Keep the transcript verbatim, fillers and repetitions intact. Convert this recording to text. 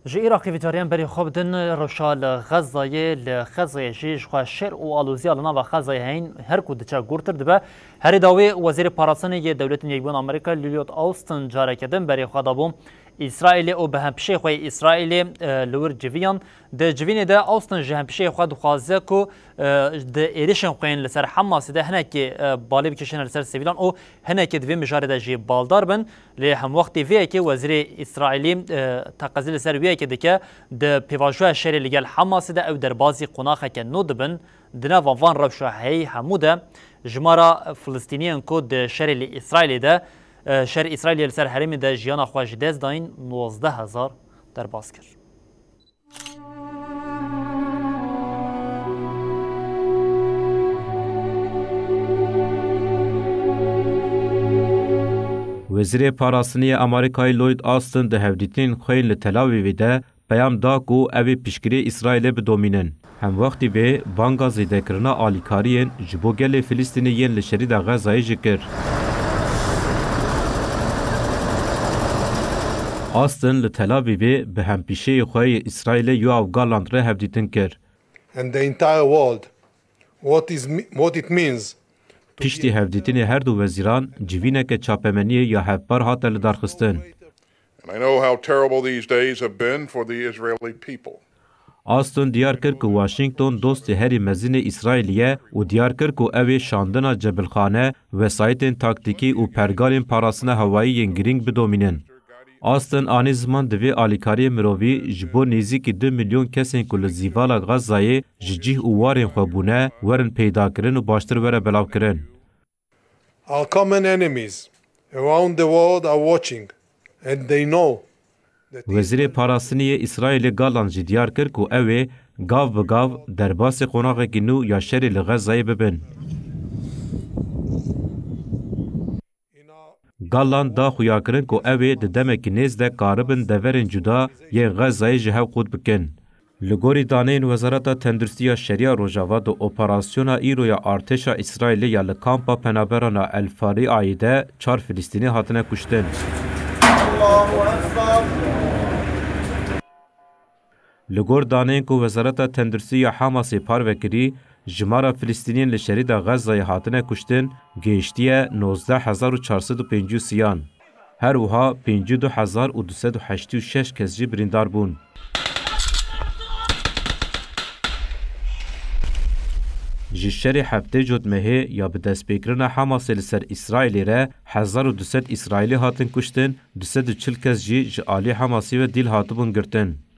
Ji Iraqê vî cariyan berê xwe bidin, rewşa li Xezayê, li Xezayê jî ji xwe şer û aloziya li nava Xezayê heyîn her ku diçe gurtir dibe. Herî dawî Wezîrê Parastinê yê Dewletên Yekbûyên Amerîka Lloyd Austin careke din berê xwe dabû Îsraîlê û bi hempişeyê xwe yê Îsraîlê, e, li wir civiyan. Di civînê de Austin ji hempişeyê xwe dixwaze ku, e, di êrişên xwe yên li ser Hamasê de hinekî, e, balê bikişîne li ser sivîlan û hinekî di vê mijarê de jî baldar bin. Lê hemwextî vê yekê wezîrê Îsraîlî, e, teqezî li ser wê yekê dike, di pêvajoya şerê li gel Hamasê de ew derbazî qonaxeke nû dibin. Di nava van rewşa heyî hemû de jimara Filistîniyên ku di şerê li Îsraîlê de, e, şer Îsraîlê li ser herêmê de jiyana xwe ji dest dayîn nozdeh hezar derbas kir. Wezîrê Parastinê yê Amerîkayê Lloyd Austin di hevdîtinên xwe yên li Tel Avîvê de peyam da ku ew ê piştgiriyê Îsraîlê bidomînin. Hemwextî vê banga zêdekirina alîkariyên ji bo gelê Filistînê yên li şerîda Xezayê jî kir. Austin li Tel Avîvê bi hempîşeyê xwe yê Îsraîlê Yoav Gallant re hevdîtin kir. And the entire world, what is me-, what it means to Piştî be hevdîtinê her du wezîran civîneke çapemeniyê ya hevpar hate lidarxistin. And I know how terrible these days have been for the Israeli people. Austin diyar kir ku Washington dostê herî mezin ê Îsraîlê ye û diyar kir ku ew ê şandina cebilxane, wesayîtên taktîkî û pergalên parastina hewayî yên girîng bidomînin. Austin anî ziman di vê alîkariyê mirovî ji bo nêzîkî du milyon kesên ku li zîvala Xezayê ji cih û warên xwe bûne, werin peydakirin û baştir were belavkirin. Our common enemies around the world are watching and they know that Wezîrê Parastinê yê Îsraîlê Gallant jî diyar kir ku ew ê gav bi gav derbasî qonaxekî nû ya şerê li Xezayê bibin. Gallant da xuyakirin ku ew ê di demekî nêz de karibin deverên cuda yên Xezayê ji hev qût bikin. Li gorî daneyên Wezareta Tenduristî ya Şeriya Rojava, di operasyona îro ya artêşa Îsraîlê ya li kampa penaberana El Fariayê de çar Filistînî hatine kuştin. Li gor daneyên ku Wezareta Tenduristî ya Hamasê parve kirî, jimara Filistîniyên li şerîda Xezayê hatine kuştin gihiştiye nozdeh hezar û çar sed û pêncî û sêyan. Her wiha pêncî û du hezar û du sed û heştê û şeş kes jî birîndar bûn. Ji şerê heftê Cotmehê ya bi destpêkirina Hamasê li ser Îsraîlê re hezar û du sed Îsraîlî hatin kuştin, du sed û çil kes jî ji alî Hamasê ve dîl hatibûn girtin.